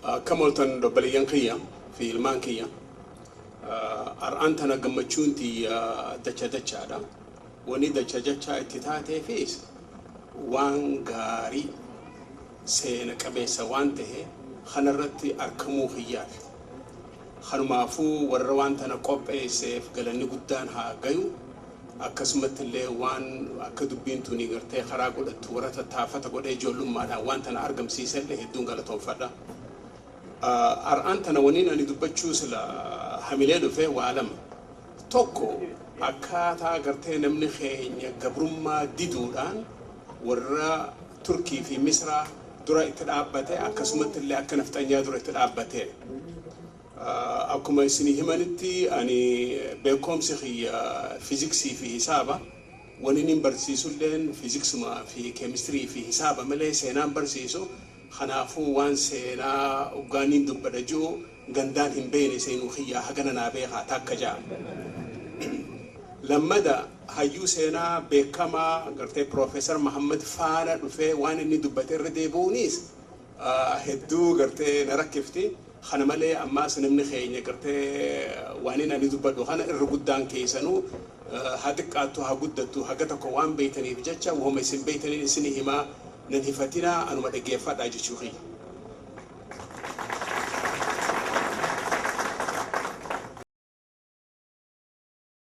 Akkam ooltan, obboleeyyan kiyya fi ilmaan kiyya. Har'aan tana gammachuun tiyya dacha dachaadha. Wani dacha dachaa itti taateefis waan gaarii seena qabeessa waan tahe kanarratti argamuu kiyyaaf. Kanumaafuu warra waan tana qopheesseef galanni guddaan haa gayu. Akkasumatti illee waan akka dubbiin tuni gartee karaa godhattu warra tattaafata godhee ijoollummaadhaan waan tana argamsiisellee hedduun galatoonfadha. Har'aan tana waniin ani dubbachuu sila hamilee dhufee waa lama. Tokko, akkaataa gartee namni keenya gabrummaa diduudhaan warra Turkii fi Misraa dura itti dhaabbate, akkasumatti illee akka nafxanyaa dura itti dhaabbate. Akkuma isinii himanitti, ani beekumsi kiyya fiiziksii fi hisaaba. Wani inni barsiisulleen fiiziksuma fi keemistirii fi hisaaba malee seenaan barsiisu. Kanaafuu waan seenaa ugaaniin dubbadha jiru gandaan hin beekne seenuu kiyyaa hagana naa beekaa takka ja'a. Lammada, hayyuu seenaa beekamaa gartee Piroofeesar Mahammad faana dhufee waan inni dubbate irra deebi'uunis hedduu gartee na rakkifti. Kana malee ammaas namni keenya gartee waan inni ani dubbadhu kana irra guddaan keessanuu haa xiqqaattu haa guddattu haga tokko waan beeytaniif jecha wahuma isin beeytaniin isin himaa, nan hifatinaa, anuma dhaggeeffadhaa jechuu kiyya.